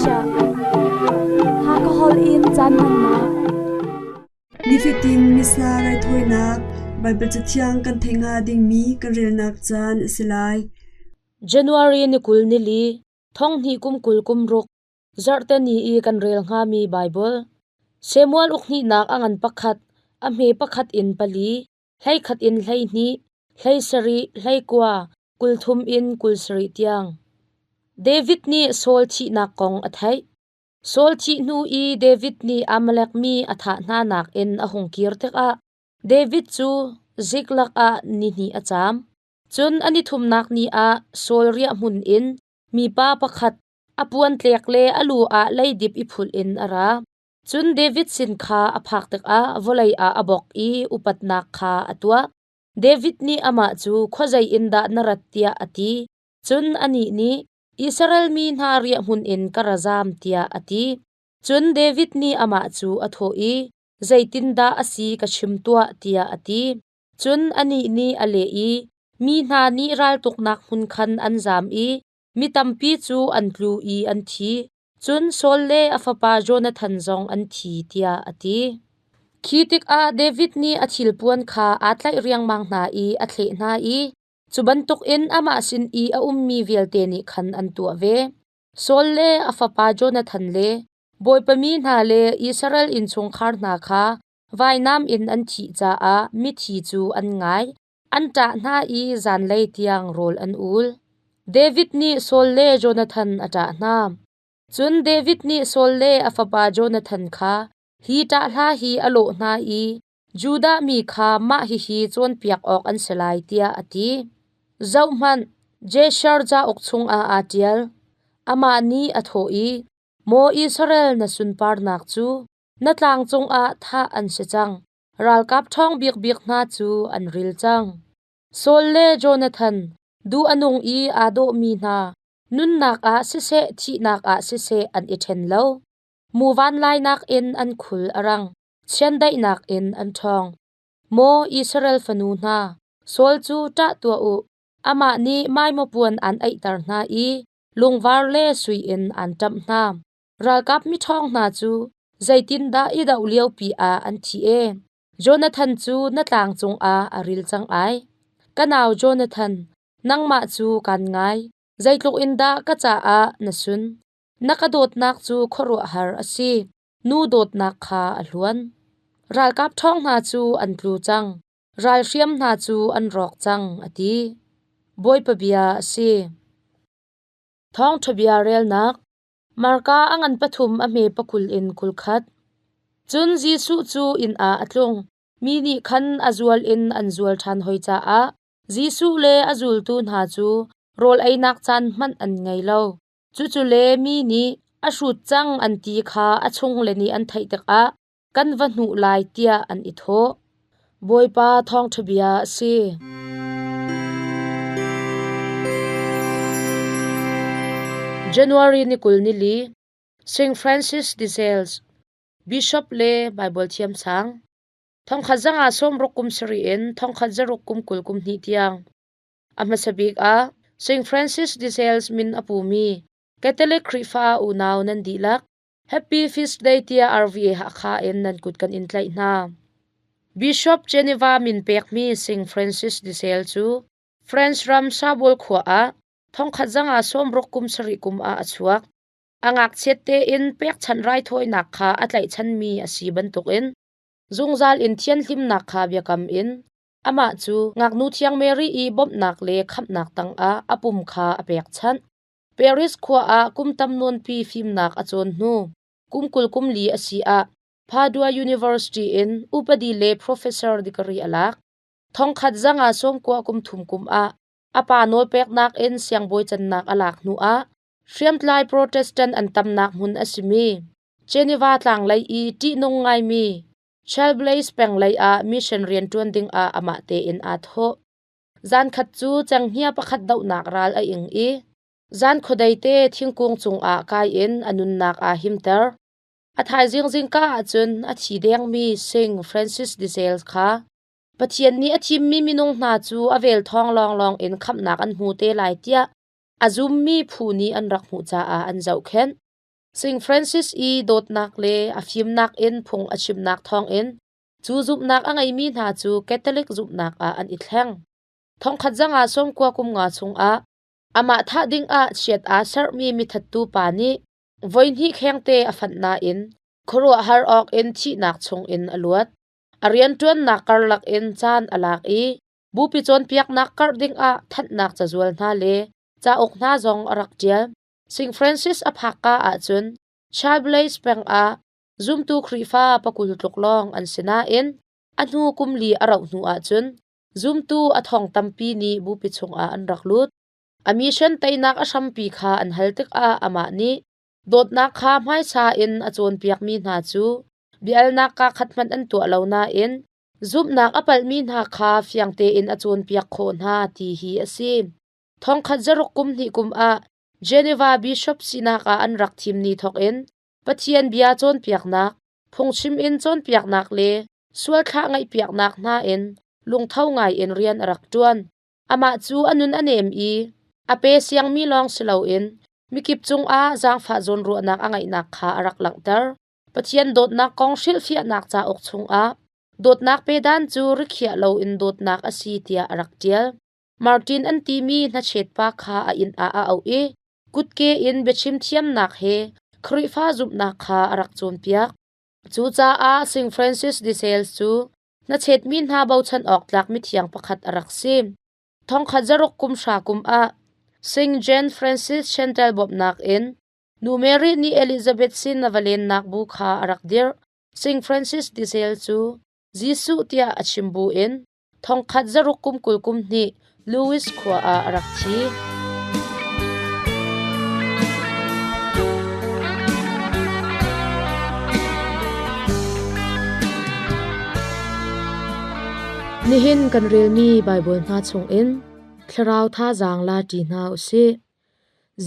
chiah. Hakha holh in caan hmannak. Nifatin Missa raithawinak Baibal Cathiang kan theih hnga dingmi kan relnak caan a si lai. January ni 20 ni li, thong hnih kum 20 kum ruk, zarhte ni i kan rel hngami Baibal. Samuel uk hnihnak a ngan pakhat, a hme pakhat in pali, 11 in 12, 17, 19, 30 in 27 tiang. David nih Saul thihnak kong a theih. Saul thih hnu i David nih Amalek mi a thah hnanak in a hung kir tikah David cu Ziklag ah nihnih a caam. Cun a nithumnak ni ah Saul riahhmun in mipa pakhat a puan tlek le a lu ah leidip i phulh in a ra. Cun David sin kha a phak tikah vawlei ah a bawk i upatnak kha a tuah. David nih amah cu khuazei in dah na rat tiah a ti. Cun anih nih, Israel mi hna riahhmun in ka ra zam tiah a ti. Cun David nih amah cu a thawh i, Zeitindah a si ka chim tuah tiah a ti. Cun anih nih a leh i, Mi hna nih raltuknak hmun khan an zam i mi tampi cu an tlu i an thi. Cun Saul le a fapa Jonathan zong an thi tiah a ti. Khi tikah David nih a thilpuan kha aa tlaih riangmang hna i a thleh hna i cu bantukin amah sin i a ummi vialte nih khan an tuah ve. Saul le a fapa Jonathan le Bawipa mi hna le Israel innchungkhar hna kha vainam in an thih caah mithi cu an ngai, an ṭah hna i zanlei tiang rawl an ul. David nih Saul le Jonathan a ṭah hna. Cun David nih Saul le a fapa Jonathan kha hi ṭah hla hi a lawh hna i Judah mi kha mah hihi cawnpiak awk an si lai tiah a ti. Zohhmanh, Jeshar cauk chungah aa ṭial. Amah nih a thawh i, Maw Israel na sunparnak cu na tlang cungah thah an si cang. Ralkap ṭhawng bikbik hna cu an ril cang. Saul le Jonathan, duh a nung i aa dawhmi hna, nunnak ah siseh thihnak ah siseh an i ṭhen lo. Muvan lainak in an khul a rang, chiandeihnak in an ṭhawng. Maw Israel fanu hna, Saul cu ṭah tuah u, amah nih maimaw puan aan aihter hna i lungvar le sui in aan ṭamh hna. Ralkap miṭhawng hna cu zeitindah i doh liopi ah an thi e. Jonathan cu na tlang cungah a ril cang ai. Ka nau Jonathan, nangmah cu kaan ngai. Zeitluk in dah ka caah na sun. Na ka dawtnak cu khuaruahhar a si. Nu dawtnak kha a hluan. Ralkap ṭhawng hna cu an tlu cang. Ralhriam hna cu an rawk cang, a ti. Bawipa bia a si. Thawngṭha bia relnak Marka a ngan pathum a hme pakul in 21. Cun Jesuh cu inn ah a tlung. Mi nih khan a zual in an zual ṭhan hoi caah Jesuh le a zultu hna cu rawl einak caan hmanh an ngei lo. Cucu le mi nih a hrut cang an ti kha a chungle nih an theih tikah kan va hnuh lai tiah an i thawh. Bawipa thawngṭha bia a si. January ni 20 ni li, St. Francis de Sales, Bishop le Baibal thiamsang, thongkhat zanga sawmruk kum sarih in thongkhat zaruk kum 20 kum hnih tiang. A hmasa bik ah St. Francis de Sales min a pumi Catholic Khrihfa unau nan dihlak Happy Feast Day tiah RVA Hakha in nan kut kan in tlaih hna. Bishop Geneva min pekmi St. Francis de Sales cu France ram Sabol khua ah thongkhat zanga sawmruk kum sarih kum ah a chuak. A ngakchiat tein pekchanh raithawinak kha a tlaihchanmi a si bantukin zungzal in thianhlimnak kha biakam in amah cu ngaknu thiang Mary i bawmhnak le khamhnak tangah a pum kha a pekchanh. Paris khua ah kum tam nawnpi fimnak a cawn hnu kum 20 kum li a si ah Padua University in upadi le professor degree a lak. Thongkhat zanga sawmkua kum thum kum ah a pa nawlpeknak in siangbawi cannak a lak hnu ah hriamtlai Protestant an tamnak hmun a simi Geneva tlanglei i ṭihnung ngaimi Chalblais peng lei ah mission rianṭuan dingah amah tein aa thawh. Zankhat cu cenghngia pakhat dohnak ral a ing i zan khuadei te thingkung cungah kai in a nunnak aa himter. A thaizing zingka ahcun a thi dengmi Sing Francis de Sales kha Pathian nih a thimmi minung hna cu a vel thawng lawnglawng in khamhnak an hmu te lai tiah a zummi phu nih an rak hmuh caah an zohkhenh. Saint Francis i dawtnak le a fimnak in phung a chimnak thawngin cu zumhnak a ngeimi hna cu Catholic zumhnak ah an i thleng. Thongkhat zanga sawmkua kum nga chungah amah thah dingah chiat aa serhmi mithattu pa nih voihnih khengte a fanh nain khuaruahhar awk in thihnak chungin a luat. A rianṭuannak karlak in caan a lak i bupi cawnpiaknak karh dingah thanhnak cazual hna le cauk hna zong a rak ṭial. Saint Francis a phakka ahcun Chablais peng ah zumtu Khrihfa pakul tluk lawng an si nain a hnu kum li a rauh hnu ahcun zumtu a thong tampi nih bupi chungah an rak lut. A mission teinak a hrampi kha an hal tikah amah nih dawtnak kha hmaisa in a cawnpiakmi hna cu biaalnak kaakhat hmanh an tuah lo nain zumhnak a palhmi hna kha fiang tein a cawnpiak khawh hna ti hi a si. Thongkhat zaruk kum hnih kum ah Geneva Bishop sinak ah an rak thim ni thawkin Pathian bia cawnpiaknak, phungchim in cawnpiaknak le sualthlah ngaihpiaknak hna in lungtho ngai in rian a rak ṭuan. Amah cu a nun a nem i a pe siangmi lawng si loin mikip cungah zaangfah zawnruahnak a ngeihnak kha a rak langhter. Pathian dawtnak kong hrilhfiahnak cauk chungah dawtnak pedan cu rikhiah loin dawtnak a si tiah a rak ṭial. Martin an timi hnachet pa kha a inn ah a auh i kutke in biachim thiamnak he Khrihfa zumhnak kha a rak cawnpiak. Cucaah Saint Francis de Sales cu hnachetmi hna bochan awk tlak mithiang pakhat a rak si. Thongkhat zaruk kum hra kum ah Saint Jane Francis Chantal bawmhnak in Nu Mary nih Elizabeth sin a va lennak bu kha a rak dirh. Saint Francis de Sales cu Jesuh tiah a chim buin thongkhat zaruk kum 20 kum hnih Louis khua ah a rak thi. Nihin kan relmi Baibal hna chungin thlarau thazaang la ṭi hna u sih.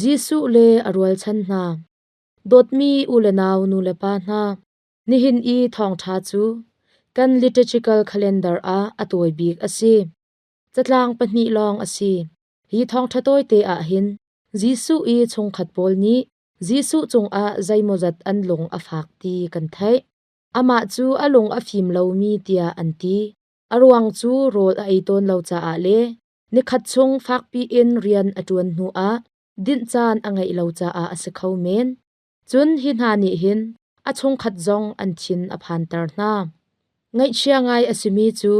Jesuh le a rualchan hna, dawtmi u le nau nu le pa hna, Nihin i thawngṭha cu kan liturgical calendar ah a tawi bik a si. Catlang pahnih lawng a si. Hi thawngṭha tawite ah hin Jesuh i chungkhat pawl nih Jesuh cungah zeimawzat an lung a fak ti kan theih. Amah cu a lung a fim lomi tiah an ti. A ruang cu rawl a ei tawn lo caah le nikhat chung fakpi in rian a ṭuan hnuah dinh caan a ngeih lo caah a si kho men. Cun hi hna nih hin a chungkhat zong an thin a phanter hna. Ngaihchia ngai a simi cu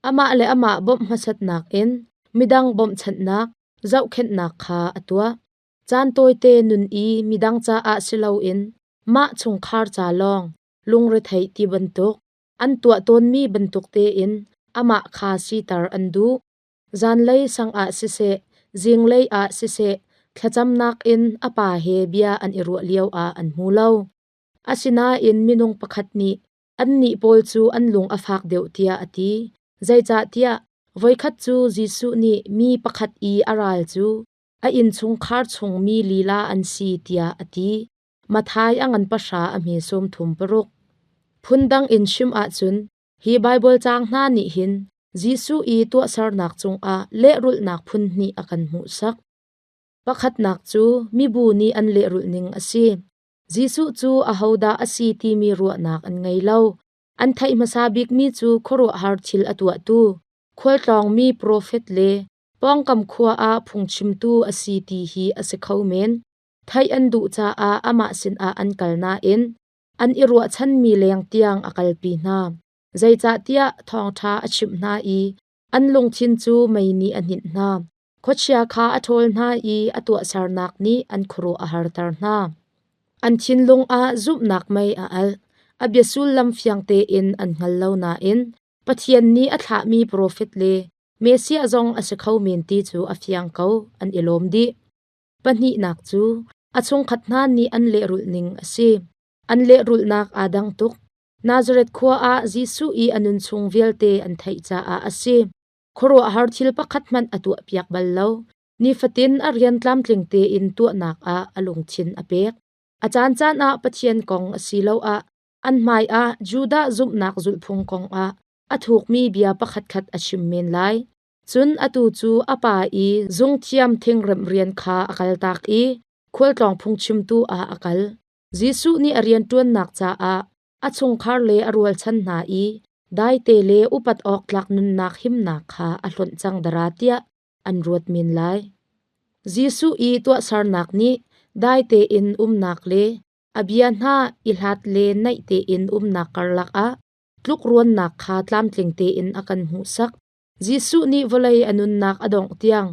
amah le amah bawmh hmasatnak in midang bawmhchanhnak, zohkhenhnak kha a tuah. Caan tawite nun i midang caah si loin mah chungkhar ca lawng lungretheih ti bantuk an tuah tawnmi bantuk tein amah kha siter an duh. Zanlei sang ah siseh, zinglei ah siseh, thlacamnak in a pa he bia an i ruah lioah an hmu lo. Asinain minung pakhat nih annih pawl cu an lung a fak deuh tiah a ti. Zeicahtiah voikhat cu Jesuh nih mi pakhat i a ral cu a innchungkhar chung mi lila an si tiah a ti. Matthai a ngan pahra a hme 36. Phundang in chim ahcun Hi Baibal caang hna nih hin Jesuh i tuahsernak cungah lehrulhnak phun hnih a kan hmuhsak. Pakhatnak cu mibu nih an lehrulh ning a si. Jesuh cu ahodah a si timi ruahnak an ngei lo. An theih hmasa bikmi cu khuaruahhar thil a tuahtu, khualtlawngmi profet le pawngkam khua ah phungchimtu a si ti hi a si kho men. Theih an duh caah amah sinah an kal nain an i ruahchanmi leng tiang a kalpi hna. Zeicahtiah thawngṭha a chimh hna i an lungthin cu mei nih a hninh hna. Khuachia kha a ṭhawl hna i a tuahsernak nih an khuaruah a harter hna. An thinlung ah zumhnak mei a alh. A bia sullam fiang tein an hngal lo nain Pathian nih a thlahmi profet le Messiah zong a si kho men ti cu a fiang ko, an i lawm dih. Pahnihnak cu a chungkhat hna nih an lehrulh ning a si. An lehrulhnak aa dang tuk. Nazareth khua ah Jesuh i a nunchung vialte an theih caah a si. Khuaruahhar thil pakhat hmanh a tuahpiak bal lo. Nifatin a rian tlamtling tein tuahnak ah a lungthin a pek. A caancaan ah Pathian kong asiloah an hmaiah Judah zumhnak zulhphung kong ah a thukmi bia pakhatkhat a chim men lai. Cun atu cu a pa i zungthiam thingremh rian kha a kaltak i khualtlawng phungchimtu ah a kal. Jesuh nih a rianṭuannak caah a chungkhar le a rualchan hna i daite le upat awk tlak nunnak himnak kha a hlonh cang dara tiah an ruat men lai. Jesuh i tuahsernak nih dai tein umnak le a bia hna i hlat le naih tein umnak karlak ah tlukruannak kha tlamtling tein a kan hmuhsak. Jesuh nih vawlei a nunnak a dongh tiang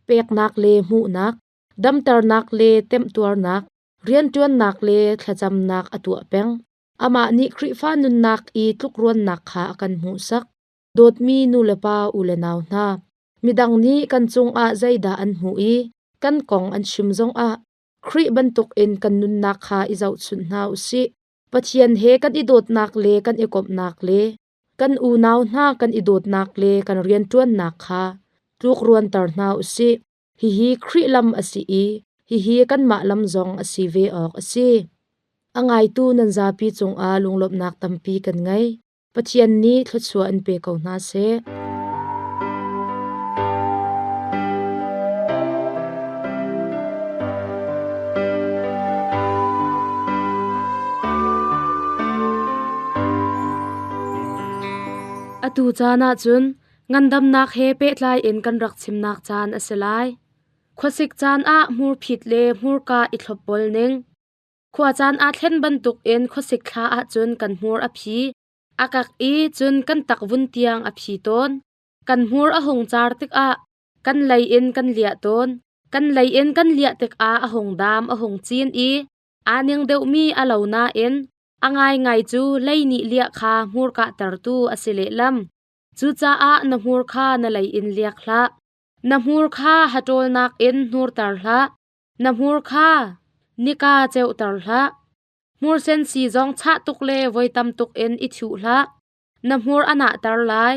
peknak le hmuhnak, damternak le temtuarnak, rianṭuannak le thlacamnak a tuah peng. Amah nih Khrihfa nunnak i tlukruannak kha a kan hmuhsak. Dawtmi nulepa u le nau hna, midang nih kan cungah zeidah an hmuh i kan kong an chim zongah Khrih bantukin kan nunnak kha i zohchunh hna u sih. Pathian he kan i dawtnak le kan i komhnak le kan unau hna kan i dawtnak le kan rianṭuannak kha tlukruanter hna u sih. Hihi Khrih lam a si i hihi kanmah lam zong a si ve awk a si. A ngaitu nan zapi cungah lunglawmhnak tampi kan ngei. Pathian nih thluachuah in pe ko hna seh. Atu caan ah cun ngandamnak he pehtlai in kan rak chimnak caan a si lai. Khuasik caan ah hmurphit le hmurka i thlopbol ning. Khua caan aa thlen bantuk in khuasik thla ahcun kan hmur a phi. A kak i cun kan takvun tiang a phi tawn. Kan hmur a hung car tikah kan lei in kan liah tawn. Kan lei in kan liah tikah a hung dam a hung cin i aa ning deuhmi a lo nain a ngaingai cu lei nih liah kha hmurka tertu a si lehlam. Cucaah na hmur kha na lei in liak hlah. Na hmur kha haṭawlnak in hnurter hlah. Na hmur kha nika ceuter hlah. Hmursen si zong chah tuk le voi tam tuk in i thuh hlah. Na hmur a nahter lai.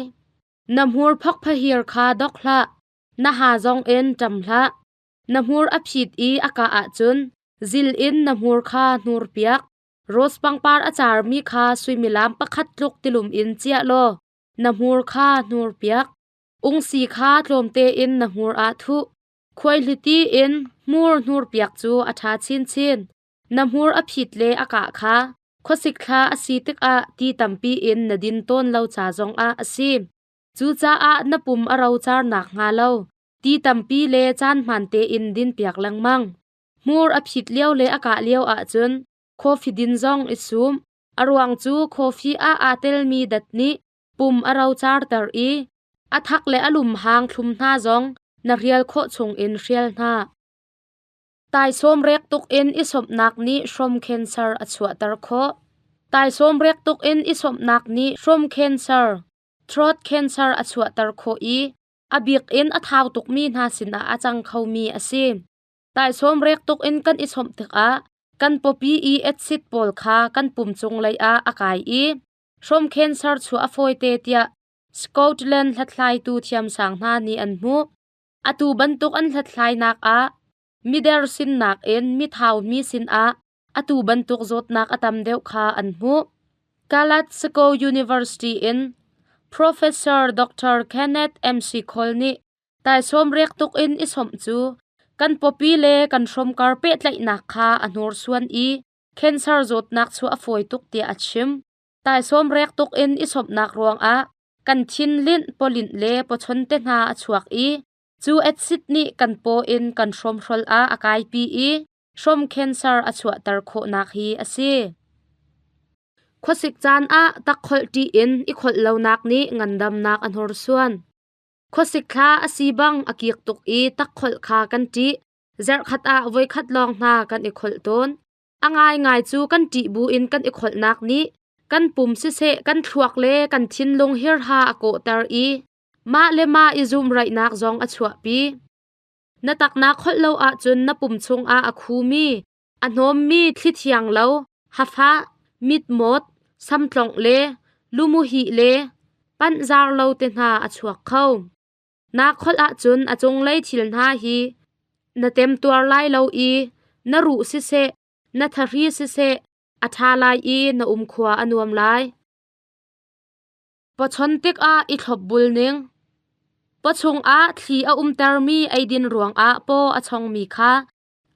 Na hmur phokphahir kha dok hlah. Na ha zong in ṭam hlah. Na hmur a phit i a kah ahcun zil in na hmur kha hnurpiak. Rose pangpar a carmi kha suimilam pakhat tluk tilum in ciah law na hmur kha hnurpiak. Ungsi kha tlawmte in na hmur ah thuh. Khuaihliti in hmur hnurpiak cu a ṭha chinchin. Na hmur a phit le a kah kha khuasik thla a si tikah ti tampi in na din tawn lo ca zongah a si. Cucaah na pum a rocar nakhnga lo ti tampi le caan hmaan tein dinpiak lengmang. Hmur a phit lio le a kah lio ahcun coffee din zong i sum. A ruang cu coffee ah aa telmi dat nih pum a rocarter i a thak le a lum hang thlum hna zong na hrial khawh chungin hrial hna. Taisawm rek tuk in i sawmhnak nih hrom cancer a chuahter khawh. Taisawm rek tuk in i sawmhnak nih hrom cancer, throat cancer a chuahter khawh i a bik in a thau tukmi hna sinah a cang khomi a si. Taisawm rek tuk in kan i sawmh tikah kan pawpi i acid pawl kha kan pum cung lei ah a kai i hrom cancer chuah a fawite tiah Scotland hlathlaitu thiamsang hna nih an hmuh. Atu bantuk an hlathlainak ah mider sinnak in mithau mi sinah atu bantuk zawtnak a tam deuh kha an hmuh. Glasgow University in Professor Dr. Kenneth MC Cole nih taisawm rek tuk in i sawmh cu kan pawpi le kan hrawmkar pehtlaihnak kha a hnursuan i cancer zawtnak chuah a fawi tuk tiah a chim. Taisawm rek tuk in i sawmhnak ruangah kan thinlinh, pawlinh le pawchon te hna a chuak i cu acid nih kan paw in kan hrawmhrol ah a kaipi i hrom cancer a chuahter khawhnak hi a si. Khuasik caan ah takkholh ṭih in i kholh lonak nih ngandamnak a hnorsuan. Khuasik thla a si bang a kik tuk i takkholh kha kan ṭih. Zarhkhat ah voikhat lawng hna kan i kholh tawn. A ngaingai cu kan ṭih buin kan i kholhnak nih kan pum siseh kan thluak le kan thinlung hirha a kawhter i mah le mah i zumhraihnak zong a chuahpi. Na tak naa kholh lo ahcun na pum chungah a khumi, a hnawmmi thli thiang lo, hafah, mitmawt, samtlongh le lumuhih le panhzar lo te hna a chuak kho. Naa kholh ahcun a cunglei thil hna hi na temtuar lai lo i na ruh siseh, na thahri siseh a ṭha lai i na umkhua a nuam lai. Pawchawn tikah i thlopbul ning. Pawchung ah thli a umtermi eidin ruangah paw a chongmi kha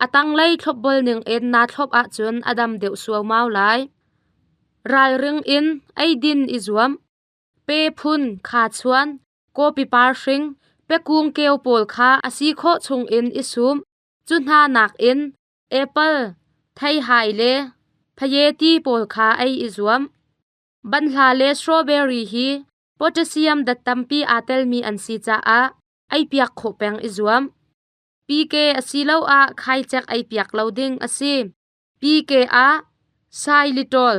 A tanglei thlopbol ning in naa thlop ahcun a dam deuh suaumau lai. Ralring in eidin i zuam. Pe phun, khachuan, kawpi par hring, pekung keu pawl kha a si khawh chung in i sum. Cu hna nakin apple, theihai le phayeti pawl kha ei i zuam. Banhla le strawberry hi potassium dat tampi aa telmi an si caah eipiak khawh peng i zuam. PK asiloah khaicek eipiak lo ding a si. PK ah xylitol,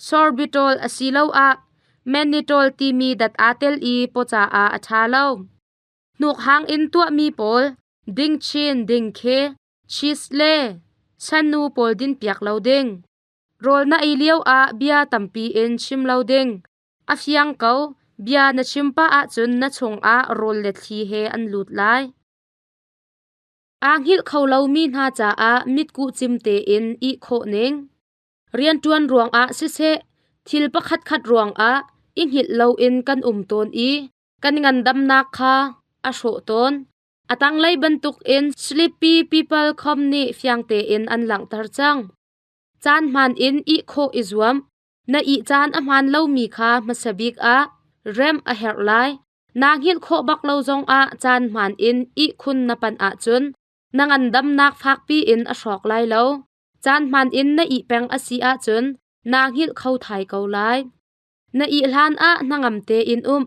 sorbitol asiloah mannitol timi dat aa tel i paw caah a ṭha lo. Hnuk hang in tuahmi pawl dingchin, dingkhe, cheese le sanu pawl dinpiak lo ding. Rawl na ei lioah bia tampi in chim lo ding. A fiang ko, bia na chim pah ahcun na chungah rawl le thli he an lut lai. Aa hngilh kho lomi hna caah mitkuh cim tein ih khawh ning. Rianṭuan ruangah siseh, thil pakhatkhat ruangah i hngilh loin kan um tawn i kan ngandamnak kha a hrawh tawn. A tanglei bantukin Sleepy People com nih fiang tein an langhter cang. Caan hmaan in ih khawh i zuam. Na ih caan a hmaan lomi kha hmasa bik ah remh a herh lai. Naa hngilh khawh bak lo zongah caan hmaan in ihkhun na panh ahcun na ngandamnak fakpi in a hrawk lai lo. Caan hmaan in na ih peng a si ahcun naa hngilh kho thai ko lai. Na ih hlan ah hnangam tein um.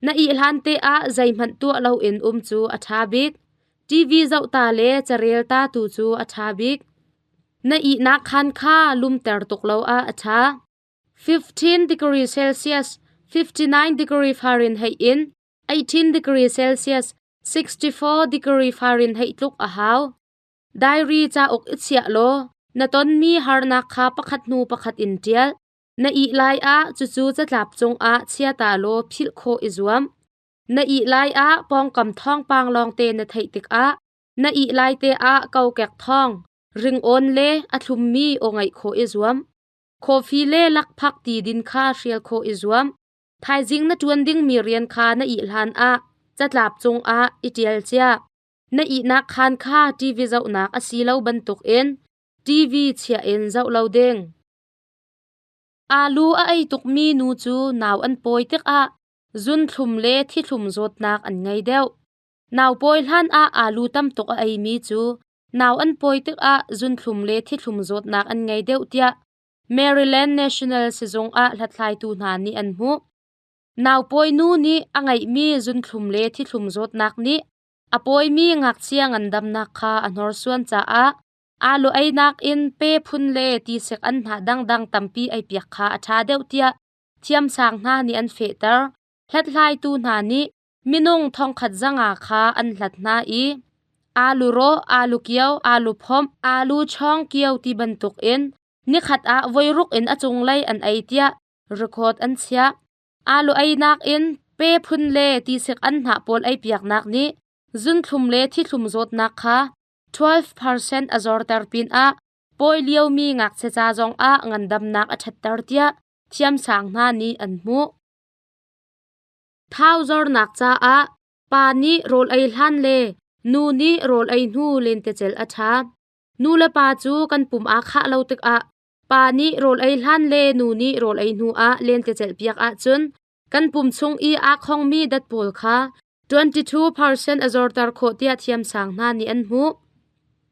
Na ih hlan te ah zeihmanh tuah loin um cu a ṭha bik. TV zoh ta le carel ta tu cu a ṭha bik. Na ihnak khaan kha lumter tuk lo ah a ṭha. 15 degree Celsius, 59 degree Fahrenheit in 18 degree Celsius, 64 degree Fahrenheit tluk a hau. Diary cauk i chiah law na tonmi harnak kha pakhat hnu pakhat in ṭial. Na ih lai ah cucu catlap cungah chia ta law philh khawh i zuam. Na ih lai ah pawngkam thawngpang lawngte na theih tikah na ih lai te ah kokek thawng, ringawn le a thlummi aw ngaih khawh i zuam. Coffee le lakphak ti din kha hrial khawh i zuam. Thaizing na ṭuan dingmi rian kha na ih hlan ah catlap cungah i ṭial cia. Na ihnak khaan kha TV zohnak a si lo bantukin TV chiah in zoh lo ding. Aalu a ei tukmi nu cu nau an pawi tikah zunthlum le thithlum zawtnak an ngei deuh. Nau pawi hlanah aalu tam tuk a eimi cu nau an pawi tikah zunthlum le thithlum zawtnak an ngei deuh tiah Maryland National Sizung ah hlathlaitu hna nih an hmuh. Nau pawi nu nih a ngeihmi zunthlum le thithlum zawtnak nih a pawimi ngakchia ngandamnak kha a hnorsuan caah Aalu einak in pe phun le tisik anhnah dangdang tampi eipiak kha a ṭha deuh tiah thiamsang hna nih an fehter. Hlathlaitu hna nih minung thongkhat zanga kha an hlat hna i aalu rawh, aalu kio, aalu phomh, aalu chawng kio ti bantukin nikhat ah voiruk in a cunglei an ei tiah record an chiah. Aalu einak in pe phun le tisik anhnah pawl eipiaknak nih zunthlum le thithlum zawtnak kha 12% a zorter pinah pawi liomi ngakchia ca zongah ngandamnak a ṭhatter tiah thiamsang hna nih an hmuh. Thau zornak caah pa nih rawl ei hlan le nu nih rawl ei hnu lentecelh a ṭha. Nu le pa cu kan pum aa khah lo tikah pa nih rawl ei hlan le nu nih rawl ei hnu ah lentecelh piak ahcun kan pum chung i aa khongmi dat pawl kha 22% a zorter khawh tiah thiamsang hna nih an hmuh.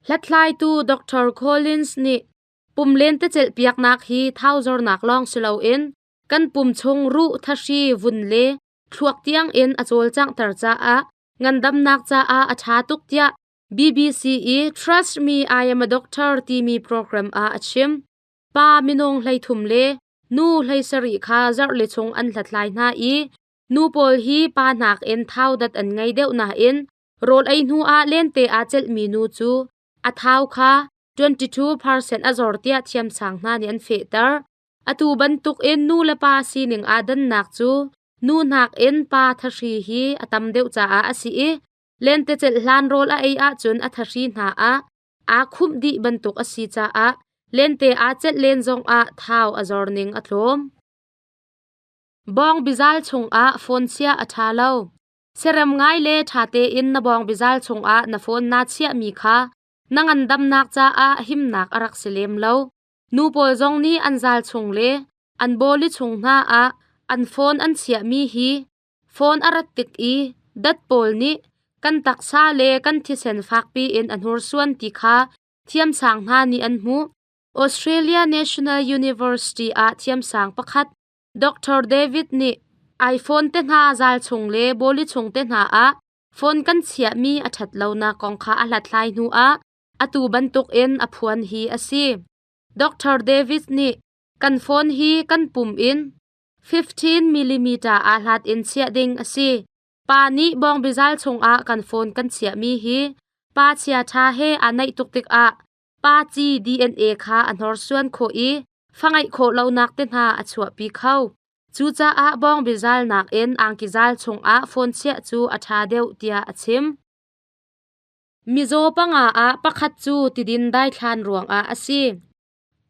Hlathlaitu Dr. Collins nih pum lentecelh piaknak hi thau zornak lawng si loin kan pum chung ruh, thahri, vun le thluak tiang in a cawlcanghter caah ngandamnak caah a ṭha tuk tiah BBC i Trust Me I Am a Doctor timi program ah a chim. Pa minung 33 le nu 17 kha zarhli chung an hlathlai hna i Nu pawl hi pa nakin thau dat an ngei deuh nain rawl ei hnu ah lente aa celhmi nu cu a thau kha 22% a zor tiah thiamsang hna nih an fehter. Atu bantukin nu le pa sining aa dannak cu nu nakin pa thahri hi a tam deuh caah a si i lentecelh hlan rawl a ei ahcun a thahri hna ah aa khumh dih bantuk a si caah lente aa celh len zongah thau a zor ning a tlawm. Bawng bizal chungah phone chiah a ṭha lo. Siarem ngai le ṭha tein na bawng bizal chungah na phone naa chiahmi kha Na ngandamnak caah himnak a rak si lem lo. Nu pawl zong nih an zal chung le an bawli chung hna ah an phone an chiahmi hi phone a rat tik i dat pawl nih kan taksa le kan thisen fakpi in a hnursuan ti kha thiamsang hna nih an hmuh. Australia National University ah thiamsang pakhat Dr. David nih iPhone te hna zal chung le bawli chung te hna ah phone kan chiahmi a ṭhat lonak kong kha a hlathlai hnu ah atu bantukin a phuan hi a si. Dr. David nih kan phone hi kan pum in 15 mm aa hlat in chiah ding a si. Pa nih bawngbi-zal chungah kan phone kan chiahmi hi pa chiaṭha he aa naih tuk tikah pa ci DNA kha a hnorsuan khawh i fa ngeih khawh lonak te hna a chuahpi kho. Cucaah bawngbi-zal nakin angki-zal chungah phone chiah cu a ṭha deuh tiah a chim. Mizaw panga ah pakhat cu tidin daithlan ruangah a si.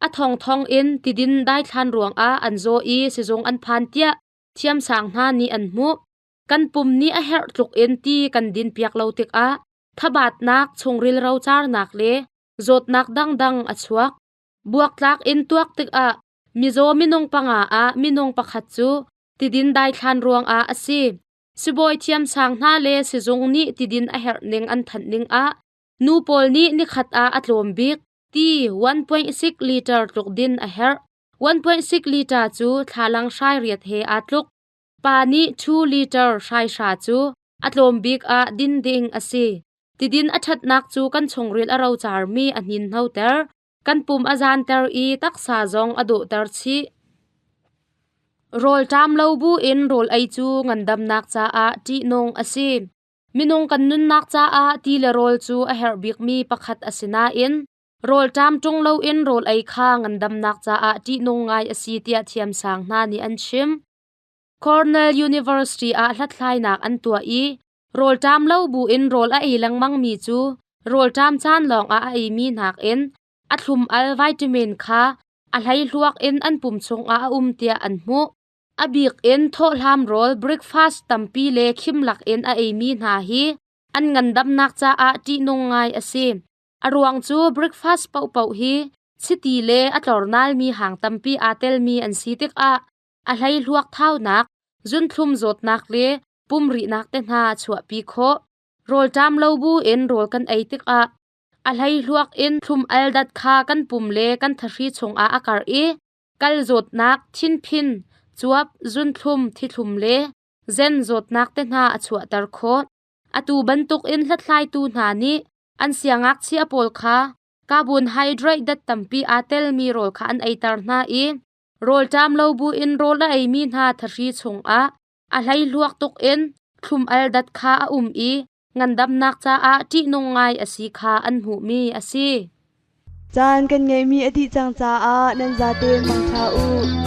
A thongthong in tidin daithlan ruangah an zaw i sizung an phan tiah thiamsang hna nih an hmuh. Kan pum nih a herh tluk in ti kan dinpiak lo tikah thabatnak, chungril rocarnak le zawtnak dangdang a chuak. Buaktlak in tuak tikah mizaw minung panga ah minung pakhat cu tidin daithlan ruangah a si. Sibawi thiamsang hna le sizung nih tidin a herh ning an thanh ning ah nu pawl nih nikhat ah a tlawm bik ti 1.6 liter tluk din a herh. 1.6 liter cu thlalang hrai riat he aa tluk. Pa nih 2 liter hrai hra cu a tlawm bik ah din ding a si. Tidin a ṭhatnak cu kan chungril a rocarmi a hninhnoter, kan pum a zanter i taksa zong a dawhter chih. Rawlṭam lo buin rawl ei cu ngandamnak caah ṭihnung a si. Minung kan nunnak caah ti le rawl cu a herh bikmi pakhat a si nain rawlṭam ṭung loin rawl ei kha ngandamnak caah ṭihnung ngai a si tiah thiamsang hna nih an chim. Cornell University ah hlathlainak an tuah i rawlṭam lo buin rawl a ei lengmangmi cu rawlṭam caan lawngah a eimi nakin a thlum-al vitamin kha a hleihluak in an pum chungah a um tiah an hmuh. A bik in thawhhlam rawl breakfast tampi le khim lakin a eimi hna hi an ngandamnak caah ṭihnung ngai a si. A ruang cu breakfast paohpaoh hi chiti le a tlornalmi hang tampi aa telmi an si tikah a hleihluak thaunak, zunthlum zawtnak le pumrihnak te hna a chuahpi khawh. Rawlṭam lo bu in rawl kan ei tikah a hleihluak in thlum-al dat kha kan pum le kan thahri chungah a karh i kal zawtnak, thinphin, cuap, zunthlum, thithlum le zen zawtnak te hna a chuahter khawh. Atu bantukin hlathlaitu hna nih an siangngakchia pawl kha carbohydrate dat tampi aa telmi rawl kha an eiter hna i rawlṭam lo buin rawl a eimi hna thahri chungah a hleihluak tuk in thlum-al dat kha a um i ngandamnak caah ṭihnung ngai a si kha an hmuhmi a si. Caan kan ngeihmi a dih cang caah nan zaten mangṭha u.